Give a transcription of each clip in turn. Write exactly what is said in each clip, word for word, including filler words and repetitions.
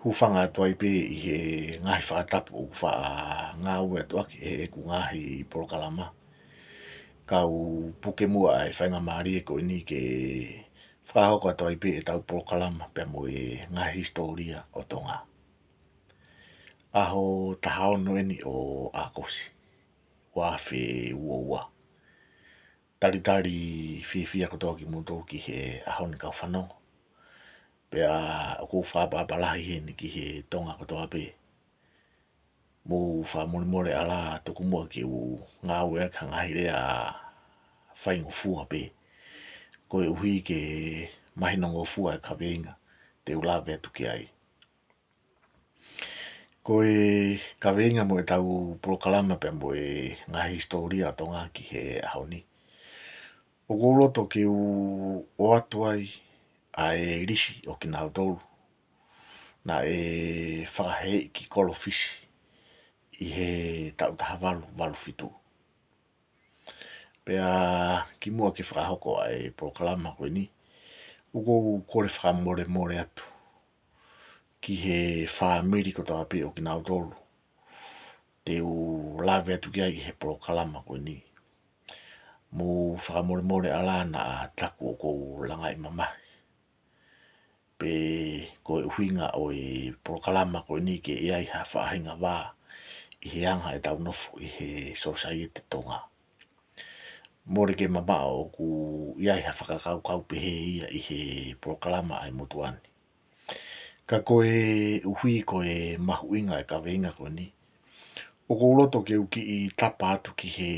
Hūfanga atu ai pē ʻi he ngaahi fakatapu ʻoku faʻa ngāueʻaki ʻe heʻeku ngaahi polokalama, kau puke muʻa ʻa e faingamālie ko eni ke fakahoko atu ai pē ʻetau polokalama pea mo e ngaahi hisitōlia ʻo Tonga. ʻAho taha ono eni ʻo ʻAokosi, ua afe ua ua. Talitali fiefia kotoa kimoutolu ki he ʻaho ni, kau fanongo. Pea ʻoku ou fakaʻapaʻapa lahi heni ki he Tonga kotoa pē. Mou fakamolemole ʻalā, tuku muʻa ke u ngāueʻaki ha ngaahi lea faingofua pē, koeʻuhi ke mahinongofua e kaveinga te u lave atu ki ai. Ko e kaveinga mo ʻetau polokalama pea mo e ngaahi hisitōlia ʻo Tonga ki he ʻaho ni, ʻoku ou loto ke u ʻoatu ai ʻa e lisi ʻo kinautolu naʻe fakahēʻi ki Kolo Fisi ʻi he taʻu taha valu valu fitu. Pea kimuʻa ke fakahoko ʻa e polokalama ko eni, ʻoku ou kole fakamolemole atu ki he fāmili kotoa pē ʻo kinautolu te u lave atu ki ai ʻi he polokalama ko eni. Mou fakamolemole ʻalā, naʻa taku ʻoku ou langaʻi mamahi. Pea ko e ʻuhinga ʻo e polokalama ko eni ke ʻi ai ha faʻahinga vā ʻi he anga ʻetau nofo ʻi he sōsaieti Tonga. Mole ke mamaʻo ʻoku ʻi ai ha fakakaukau pehē ia ʻi he polokalama ʻa e motuʻa ni. Ka koeʻuhi ko e mahuʻinga e kaveinga ko eni, ʻoku ou loto ke u kiʻi tapa atu ki he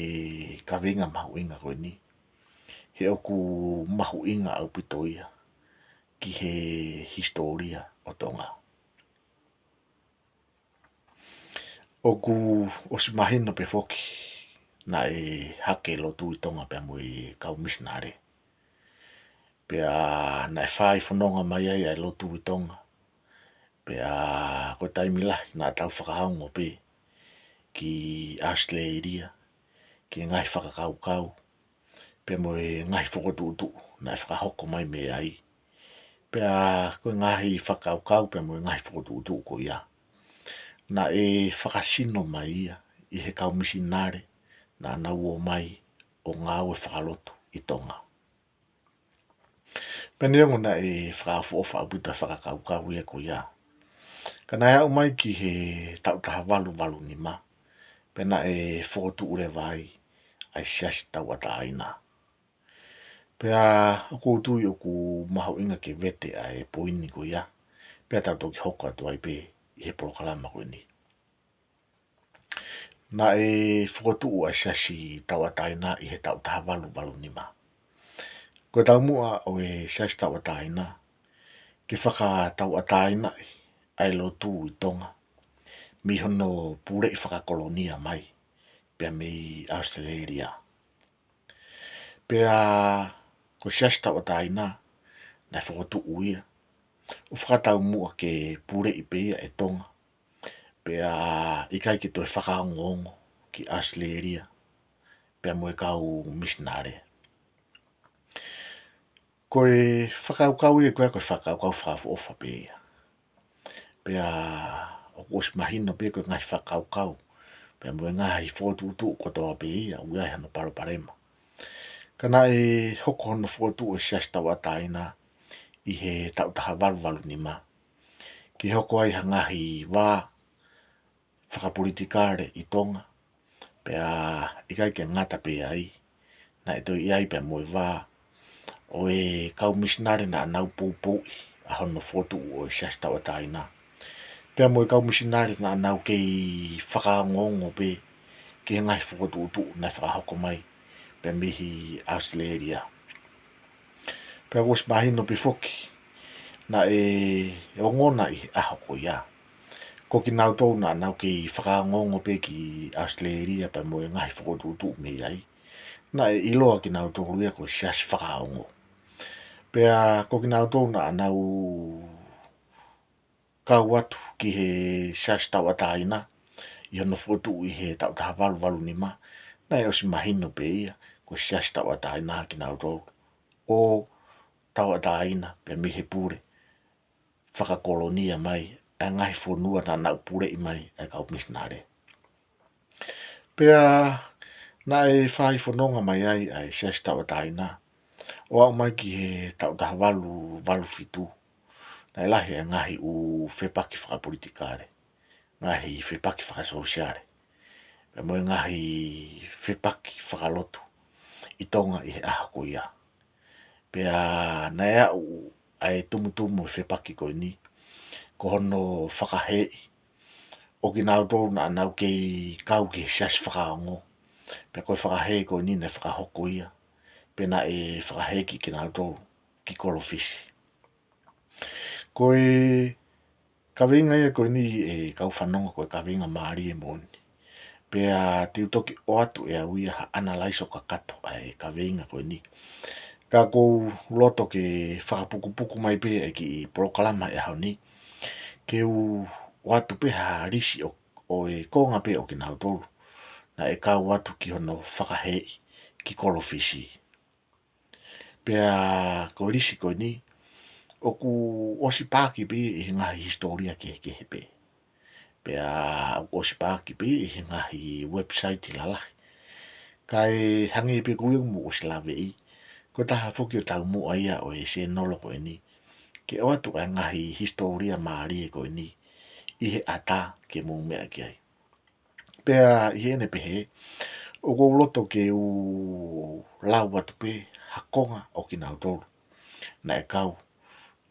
kaveinga mahuʻinga ko eni, he ʻoku mahuʻinga ʻaupito ia ki he hisitōlia ʻo Tonga. ʻOku ʻosi mahino pē foki naʻe hake e lotu ʻi Tonga pea mo e kau misinale. Pea naʻe fai fononga mai ai ʻa e lotu ʻi Tonga. Pea ko e taimi lahi naʻa tau fakaongo pē ki ʻAositelēlia, ki he ngaahi fakakaukau pea mo e ngaahi fokotuʻutuʻu naʻe fakahoko mai mei ai. Pea ko e ngaahi fakakaukau pea mo e ngaahi fokotuʻutuʻu ko ia, naʻe fakasino mai ia ʻi he kau misinale naʻa nau ō mai ʻo ngāue fakalotu ʻi Tonga. Pea neongo naʻe fakaʻofoʻofa ʻaupito e fakakaukau ia ko ia, ka naʻe aʻu mai ki he taʻu taha valu valu nima, pea naʻe fokotuʻu leva ai ʻa e Siasi Tauʻatāina. Pea ʻoku ou tui ʻoku mahuʻinga ke vete ʻa e poini ko ia, pea tau toki hoko atu ai pē ʻi he polokalama ko eni. Naʻe fokotuʻu ʻa e Siasi Tauʻatāina ʻi he taʻu taha valu valu nima. Ko e taumuʻa ʻo e Siasi Tauʻatāina ke fakatauʻatāinaʻi ʻa e lotu ʻi Tonga mei hono puleʻi fakakolonia mai pea mei ʻAositelēlia. Pea ko e Siasi Tauʻatāina naʻe fokotuʻu ia ʻo fakataumuʻa ke puleʻi pē ia ʻe Tonga, pea ʻikai ke toe fakaongoongo ki ʻAositelēlia pea mo e kau misinale. Ko e fakakaukau ia ko ia, ko e fakakaukau fakaʻofoʻofa pē ia. Pea ʻoku ʻosi mahino pē ko e ngaahi fakakaukau pea mo e ngaahi fokotuʻutuʻu kotoa pē ia ʻoku ʻi ai hano palopalema. Ka naʻe hoko hono fokotuʻu e Siasi Tauʻatāina ʻi he taʻu taha valu valu nima ke hoko ai ha ngaahi vā fakapolitikale ʻi Tonga. Pea ʻikai ke ngata pē ai, naʻe toe ʻi ai pea mo e vā ʻo e kau misinale naʻa nau poupouʻi ʻa hono fokotuʻu ʻo e Siasi Tauʻatāina, pea mo e kau misinale naʻa nau kei fakaongoongo pē ki he ngaahi fokotuʻutuʻu naʻe fakahoko mai pea mei ʻAositelēlia. Pea ʻoku ʻosi mahino pē foki naʻe ongona ʻi he ʻaho ko ia, ko kinautolu naʻa nau kei fakaongoongo pē ki ʻAositelēlia pea mo e ngaahi fokotuʻutuʻu mei ai, naʻe ʻiloa kinautolu ia ko e siasi fakaongo. Pea ko kinautolu naʻa nau kau atu ki he Siasi Tauʻatāina ʻi hono fokotuʻu ʻi he taʻu taha valu valu nima, naʻe ʻosi mahino pē ia ko e Siasi Tauʻatāina kinautolu, ʻo tauʻatāina pē mei he pule fakakolonia mai ʻa ʻa e ngaahi fonua naʻa nau puleʻi mai ʻa e kau misinale. Pea naʻe fai fononga mai ai ʻa e Siasi Tauʻatāina ʻo aʻu mai ki he taʻu taha valu valu fitu. Naʻe lahi ʻa e ngaahi ʻū fepaki fakapolitikale, ngaahi fepaki fakasōsiale, pea mo e ngaahi fepaki fakalotu ʻi Tonga ʻi he ʻaho ko ia. Pea naʻe aʻu ʻa e tumutumu e fepaki ko eni, ko hono fakahēʻi ʻo kinautolu naʻa nau kei kau ki he siasi fakaongo. Pea ko e fakahē ko eni naʻe fakahoko ia, pea naʻe fakahēʻi kinautolu ki Kolo Fisi. Ko e kaveinga ia ko eni, ʻe kau fanongo, ko e kaveinga mālie moʻoni. Pea te u toki ʻoatu ʻe au ia ha ʻanalaiso kakato ʻa e kaveinga ko eni. Ka ʻoku ou loto ke fakapukupuku mai pē ʻa e kiʻi polokalama he ʻaho ni, ke u ʻoatu pē ha lisi ʻo, ʻo e konga pē ʻo kinautolu naʻe kau atu ki hono fakahēʻi ki Kolo Fisi. Pea ko e lisi ko eni, ʻoku ʻosi paaki pē ʻi he ngaahi hisitōlia kehekehe pē. Pea ʻoku ʻosi paaki pē ʻi he ngaahi website lalahi. Kae hangē pē ko ia kuo mou ʻosi laveʻi, ko e taha foki ʻo e taumuʻa ia ʻo e sēnolo ko eni, ke ʻoatu ʻa e ngaahi hisitōlia mālie ko eni ʻi he ʻata ke mou meʻa ki ai. Pea ʻi heʻene pehē, ʻoku ou loto ke u lau atu pē ha konga ʻo kinautolu naʻe kau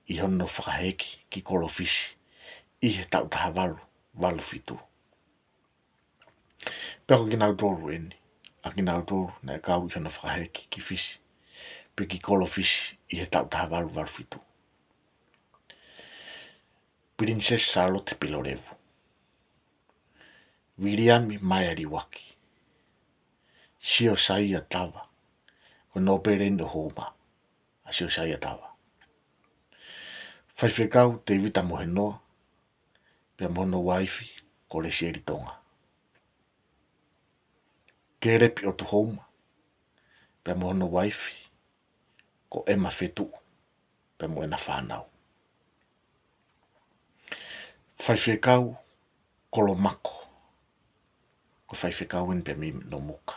ʻi hono fakahēʻi ki Kolo Fisi ʻi he taʻu taha valu valu fitu. Pea ko kinautolu eni, ʻa kinautolu naʻe kau ʻi hono fakahēʻi ki Fisi, pe ki Kolo Fisi ʻi he taʻu taha valu valu fitu. Pilinisesi Sālote Pilolevu, Viliami Maealiuaki, Siosaia Tava, ko e nōpele eni ʻo Houma, ʻa Siosaia Tava. Faifekau Tēvita Mohenoa, pea mo hono uaifi ko Lesieli Tonga. Kelepi ʻOtuhouma, pea mo hono uaifi ko ʻEma Fetuʻu, pea mo ʻena fānau. Faifekau Kolomako, ko e faifekau eni pea mei Nomuka.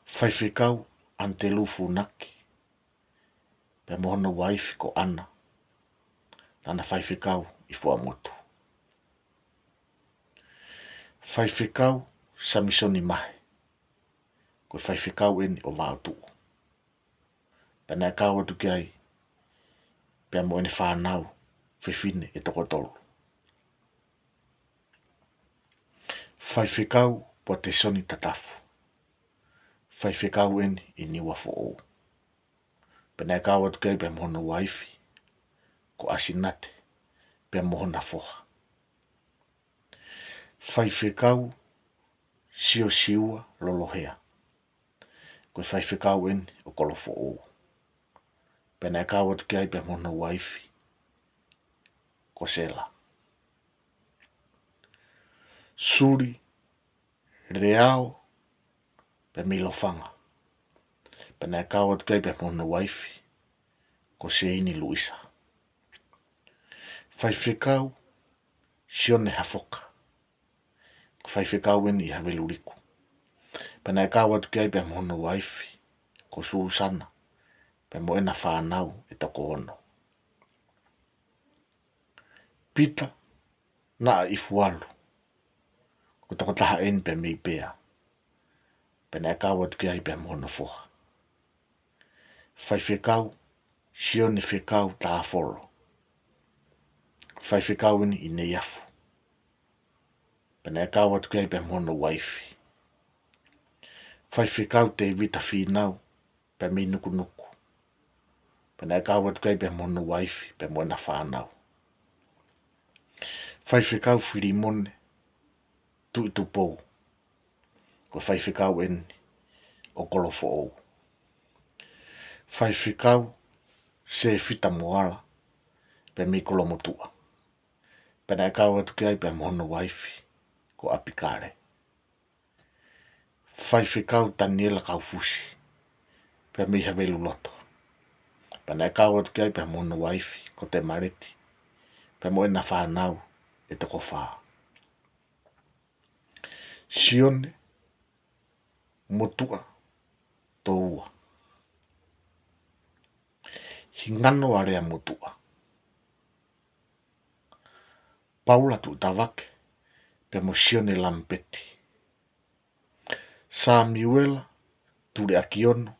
Faifekau ʻAnitelū Funaki, pea mo hono uaifi ko ʻAna, naʻá na faifekau ʻi Fuaʻamotu. Faifekau Samisoni Mahe, ko e faifekau eni ʻo Vaotuʻu. Pea naʻe kau atu ki ai pea mo ʻene fānau fefine ʻe toko tolu. Faifekau Poatesoni Tatafu, faifekau eni ʻi Niuafoʻou. Pea naʻe kau atu ki ai pea mo hono uaifi ko ʻAsinate, pea mo hona foha. Faifekau Siosiua Lolohea, ko e faifekau eni ʻo Kolofoʻou. Pea naʻe kau atu ki ai pea mo hono uaifi ko Sela. Suli Leao pea mei Lofanga. Pea naʻe kau atu ki ai pea mo hono uaifi ko Seini Luisa. Faifekau Sione Hafoka, ko e faifekau eni ʻi Haveluliku. Pea naʻe kau atu ki ai pea mo hono uaifi ko Susana, pea mo ʻena fānau ʻe toko ono. Pita Naʻa ʻi Fualu, ko e tokotaha eni pea mei Pea. Pea naʻe kau atu ki ai pea mo hono foha. Faifekau Sione Fekau Tāfolo, faifekau eni ʻi Neiafu. Pea naʻe kau atu ki ai pea mo hono uaifi. Faifekau Tēvita Fīnau pea mei Nukunuku. Pea naʻe kau atu ki ai pea mo hono uaifi pea mo ʻena fānau. Faifekau Filimone Tuʻitupou, ko e faifekau eni ʻo Kolofoʻou. Faifekau Sefita Moala pea mei Kolomotuʻa. Pea naʻe kau atu ki ai pea mo hono uaifi ko ʻApikale. Faifekau Taniela Kaufusi pea mei Haveluloto. Pea naʻe kau atu ki ai pea mo hono uaifi ko Temaleti, pea mo ʻena fānau ʻe toko fā. Sione Motuʻa Toua, Hingano Alea Motuʻa, Paula Tuʻutavake, pea mo Sione Lamipeti, Samiuela Tuleʻakiono,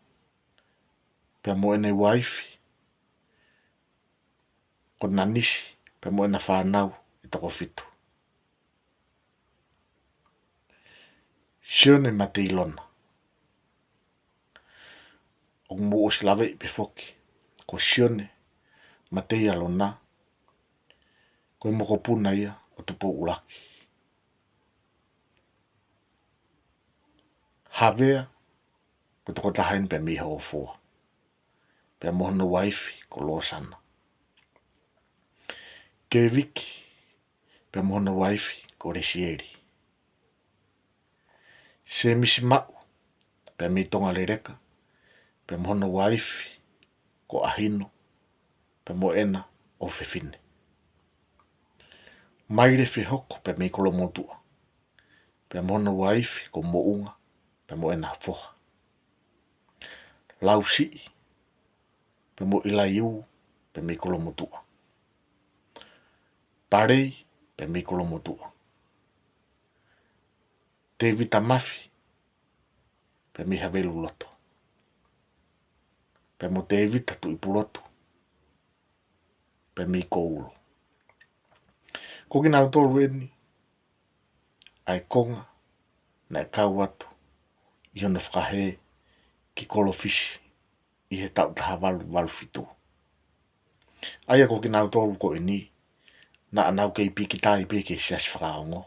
pea mo ʻene uaifi ko Nanisi, pea mo ʻena fānau ʻe toko fitu. Sione Mateilona, ʻoku mou ʻosi laveʻi pē foki ko Sione Mateialona, ko e mokopuna ia ʻo Tupou ʻUluaki. Havea, ko e tokotaha eni pea mei Hofoa, pea mo hono uaifi ko Losana. Keviki, pea mo hono uaifi ko Lesieli. Semisi Maʻu, pea mei Tongaleleka, pea mo hono uaifi ko ʻAhino, pea mo ʻena ʻofefine. Maile Fehoko, pea mei Kolomotuʻa, pea mo hono uaifi ko Moʻunga, pea mo ʻena foha. Lausiʻi, pea mo ʻIlaiū, pea mei Kolomotuʻa. Palei, pea mei Kolomotuʻa. Tevita Mafi, pea mei Haveluloto, pea mo Tevita Tuʻipulotu, pea mei Koulo. Ko kinautolu eni ʻa e konga naʻe kau atu ʻi hono fakahē ki Kolo Fisi ʻi he taʻu taha valu valu fitu. ʻA ia ko kinautolu ko eni, naʻa nau kei pīkitai pē ki he siasi fakaongo.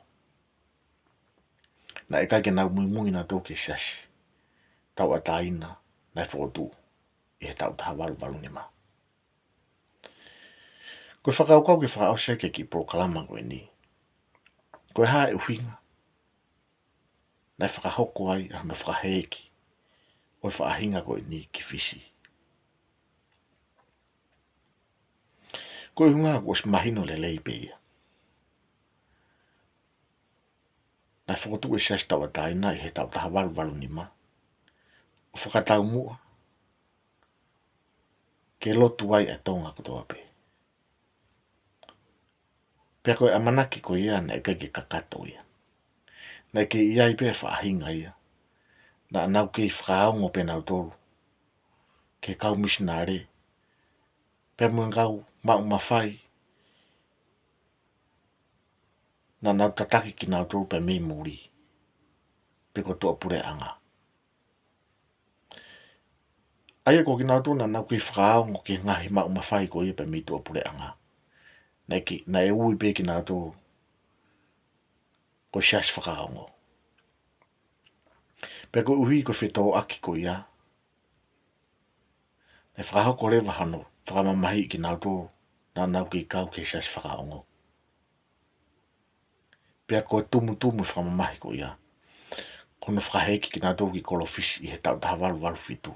Naʻe ʻikai ke nau muimui nautolu ki he siasi tauʻatāina naʻe fokotuʻu ʻi he taʻu taha valu valu nima. Ko e fakakaukau ke fakaʻosi ʻaki e kiʻi polokalama ko eni, ko e hā e ʻuhinga naʻe fakahoko ai ʻa hono fakahēʻi ʻo e faʻahinga ko eni ki Fisi. Ko e ʻuhinga kuo ʻosi mahino lelei pē ia. Naʻe fokotuʻu e siasi tauʻatāina ʻi he taʻu taha valu valu nima ʻo fakataumuʻa ke lotu ai ʻa Tonga kotoa pē. Pea ko e ʻamanaki ko ia naʻe ʻikai ke kakato ia. Naʻe kei ʻi ai pē faʻahinga ia naʻa nau kei fakaongo pē nautolu ki he kau misinale, pea mo e kau maʻu mafai naʻa nau tataki kinautolu pea mei muli, pe ko tuʻapuleʻanga. ʻA ia ko kinautolu naʻa nau kei fakaongo ki he ngaahi maʻu mafai ko ia pea mei tuʻapuleʻanga, naʻe ki-, naʻe ui pē kinautolu ko e siasi fakaongo. Pea koeʻuhi ko e fetōʻaki ko ia, naʻe fakahoko leva hano fakamamahiʻi kinautolu naʻa nau kei kau ki he siasi fakaongo. Pea ko e tumutumu e fakamamahi ko ia, ko hono fakahēʻi kinautolu ki Kolo Fisi ʻi he taʻu taha valu valu fitu.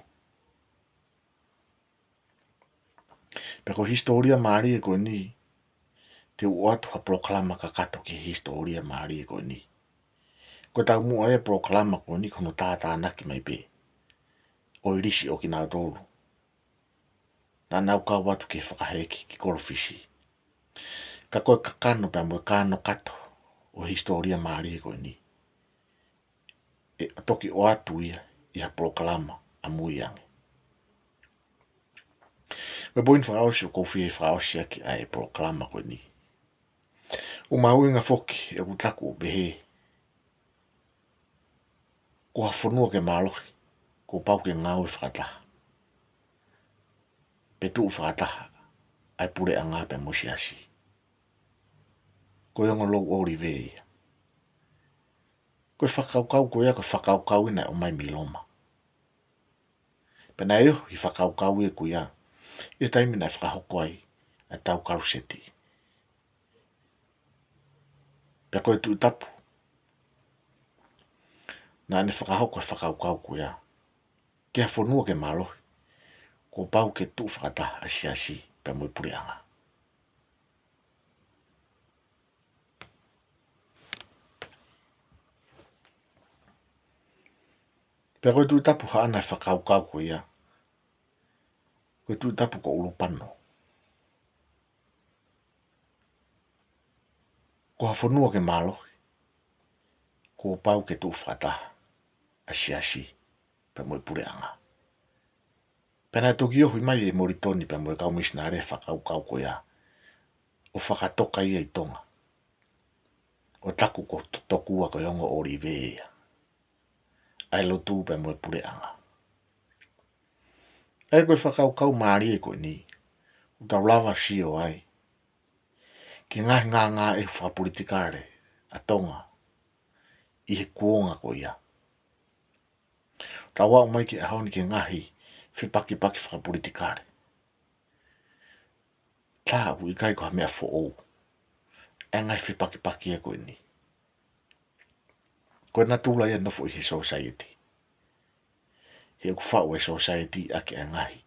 Pea ko e hisitōlia mālie ko eni, te u ʻoatu ha polokalama kakato ki he hisitōlia mālie ko eni. Ko e taumuʻa e polokalama ko eni ko hono tātānaki mai pē ʻo e lisi ʻo kinautolu naʻa nau kau atu ki he fakahēʻi ki Kolo Fisi. Ka ko e kakano pea mo e kanokato ʻo e hisitōlia mālie ko eni, ʻe toki ʻoatu ia ʻi ha polokalama ʻamui ange. Ko e poini fakaʻosi ʻoku ou fie fakaʻosi ʻaki ʻa e polokalama ko eni, ʻoku mahuʻinga foki ʻeku taku ʻo pehē, ko ha fonua ke mālohi, kuo pau ke ngāue fakataha, pe tuʻu fakataha ʻa e puleʻanga pea mo e siasi. Ko e ongo Lou ʻŌlive ia. Ko e fakakaukau ko ia, ko e fakakaukau ia naʻe ʻomai mei Loma. Pea naʻe ohi e fakakaukau ia ko ia ʻi he taimi naʻe fakahoko ai ʻa e Tau Kaluseti. Pea ko e Tuʻi Tapu naʻa ne fakahoko e fakakaukau ko ia, ke ha fonua ke mālohi, kuo pau ke tuʻu fakataha ʻa e siasi pea mo e puleʻanga. Pea ko e Tuʻi Tapu Haʻana e fakakaukau ko ia, ko e Tuʻi Tapu ko ʻUlupano. Ko ha fonua ke mālohi, kuo pau ke tuʻu fakataha ʻa e siasi pea mo e puleʻanga. Pea naʻe toki ohi mai ʻe Molitoni pea mo e kau misinale e fakakaukau ko ia ʻo fakatoka ia ʻi Tonga, ʻo taku ko e tokua ko e ongo ʻōlive ia ʻa e lotu pea mo e puleʻanga. ʻA ia ko e fakakaukau mālie ko eni ʻoku tau lava sio ai ki he ngaahi ngāngāʻehu fakapolitikale ʻa Tonga ʻi he kuonga ko ia. Tau aʻu mai ki he ʻaho ni ki he ngaahi fepakipaki fakapolitikale. Tā ʻoku ʻikai ko ha meʻa foʻou ʻa e ngaahi fepakipaki ia ko eni. Ko e natula ia e nofo ʻi he sōsaieti. He ʻoku faʻu e sōsaieti ʻaki ʻa e ngaahi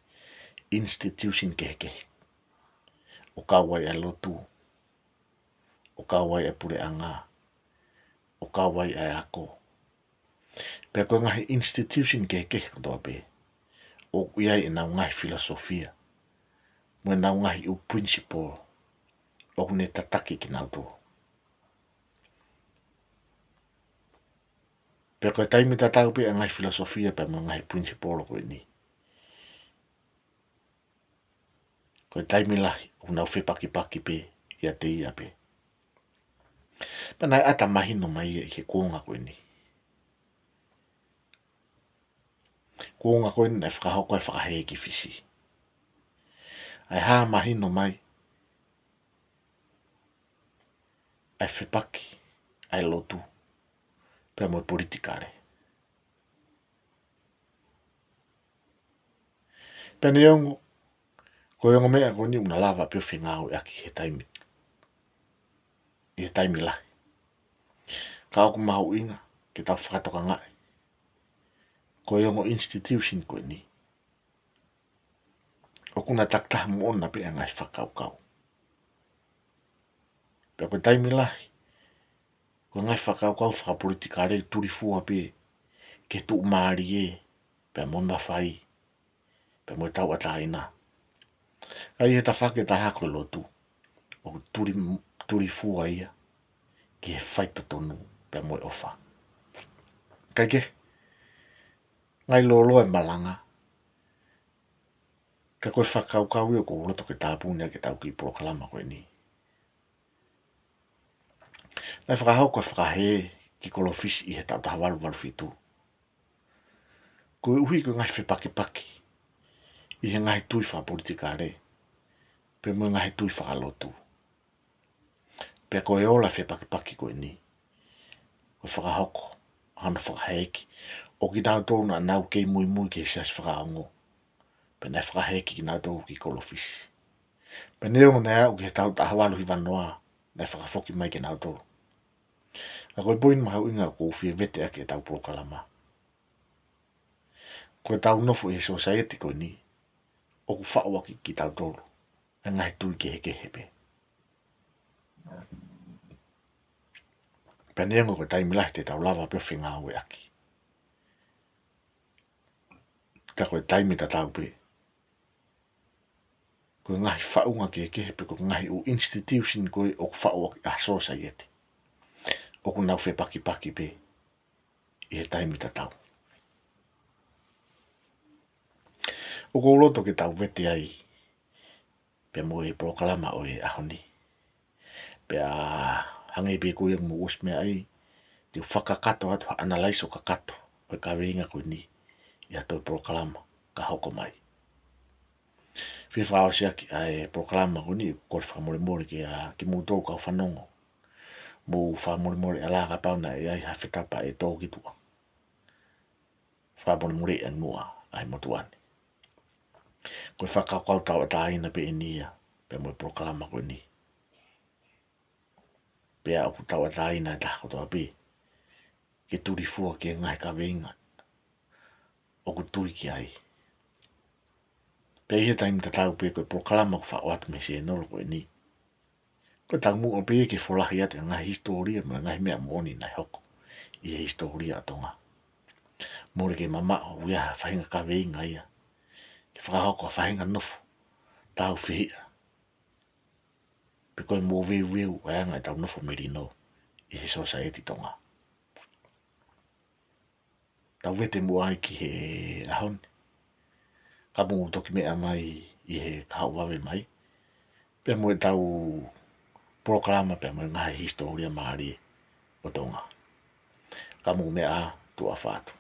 institution kehekehe. ʻO kau ai ʻa e lotu, ʻo kau ai ʻa e puleʻanga, ʻo kau ai ʻa e ako. Pea ko e ngaahi institution kehekehe kotoa pē, ʻoku ʻi ai ʻenau ngaahi filosofia mo ʻenau ngaahi ʻū principle ʻoku ne tataki kinautolu. Pea ko e taimi tatau pē ʻa e ngaahi filosofia pea mo e ngaahi principle ko eni, ko e taimi lahi ʻoku nau fepakipaki pē ʻiate ia pē. Pea naʻe ʻata mahino mai ia ʻi he kuonga ko eni. Kuonga ko eni naʻe fakahoko ai e fakahēʻi Fisi. ʻA e hā mahino mai ʻa e fepaki ʻa e lotu pea mo e politikale. Pea neongo ko e ongo meʻa ko eni ʻoku na lava pē ʻo fengāueʻaki he taimi, ʻi he taimi lahi, ka ʻoku mahuʻinga ke tau fakatokangaʻi ko e ongo institution ko eni ʻoku na takitaha moʻona pē ʻa e ngaahi fakakaukau. Pea ko e taimi lahi ko e ngaahi fakakaukau fakapolitikale ʻoku tulifua pē ki he tuʻumālie pea mo e mafai pea mo e tauʻatāina. Ka ʻi he tafaʻaki ʻe taha ko e lotu, ʻoku tuli, tulifua ia ki he faitotonu pea mo e ʻofa. Kae kehe, ngaahi lōloa e malanga, ka ko e fakakaukau ia ʻoku ou loto ke tāpuni ʻaki ʻetau kiʻi polokalama ko eni. Naʻe fakahoko e fakahēʻi Kolofisi ʻi he taʻu taha valu valu fitu. Koeʻuhi ko e ngaahi fepakipaki ʻi he ngaahi tui fakapolitikale pea mo e ngaahi tui fakalotu. Pea ko e ola e fepakipaki ko eni, ko e fakahoko hano fakahēʻi ʻo kinautolu naʻa nau kei muimui ki he Siasi Fakaongo. Pea naʻe fakahēʻi kinautolu ki Kolofisi. Pea neongo naʻe aʻu ki he taʻu taha valu hiva noa naʻe fakafoki mai kinautolu. Ka ko e poini mahuʻinga ʻoku ou fie vete ʻaki ʻetau polokalama, ko ʻetau nofo ʻi he sōsaieti ko eni ʻoku faʻu ʻaki kitautolu ʻa e ngaahi tui kehekehe pē. Pea neongo ko e taimi lahi te tau lava pē ʻo fengāueʻaki, ka ko e taimi tatau pē ko e ngaahi faʻunga kehekehe pe ko e ngaahi ʻū institution ko ē ʻoku faʻu ʻaki ʻa e sōsaieti, ʻoku nau fepakipaki pē ʻi he taimi tatau. ʻOku ou loto ke tau vete ai pea mo e polokalama ʻo e ʻaho ni. Pea hangē pē ko ia ʻoku mou ʻosi meaʻi, te u fakakakato atu ha ʻanalaiso kakato ʻo e kaveinga ko eni ʻi ha toe polokalama ka hoko mai. Fie fakaʻosi ʻaki ʻa e polokalama ko eni, ʻoku ou kole fakamolemole kiate kimoutolu kau fanongo. Mou fakamolemole ʻa e lā kapau naʻe ʻi ai ha fetapa ʻe tō ki tuʻa. Fakamolemole ʻa e ngaahi motuʻa ni. Ko e fakakaukau tauʻatāina pē eni ia pea mo e polokalama ko eni. Pea ʻoku tauʻatāina e taha kotoa pē ke tulifua ki he ngaahi kaveinga ʻoku tui ki ai. Pea ʻi he taimi tatau pē ko e polokalama ʻoku faʻu atu mei he sēnolo ko eni, ko e taumuʻa pē ia ke folahi atu e ngaahi hisitōlia mo e ngaahi meʻa moʻoni naʻe hoko ʻi he hisitōlia ʻa Tonga. Mole ke mamaʻo, ʻoku ʻi ai ha faʻahinga kaveinga ia ke fakahoko ha faʻahinga nofo tāufehiʻa pe ko e moveuveu ʻa e anga ʻetau nofo melino ʻi he sōsaieti Tonga. Tau vete muʻa ai ki he ʻaho ni. Ka mou toki meʻa mai ʻi he kahaʻu vave mai pea mo ʻetau polokalama pea mo e ngaahi hisitōlia mālie ʻo Tonga. Ka mou meʻa ā, tuʻa ʻofa atu.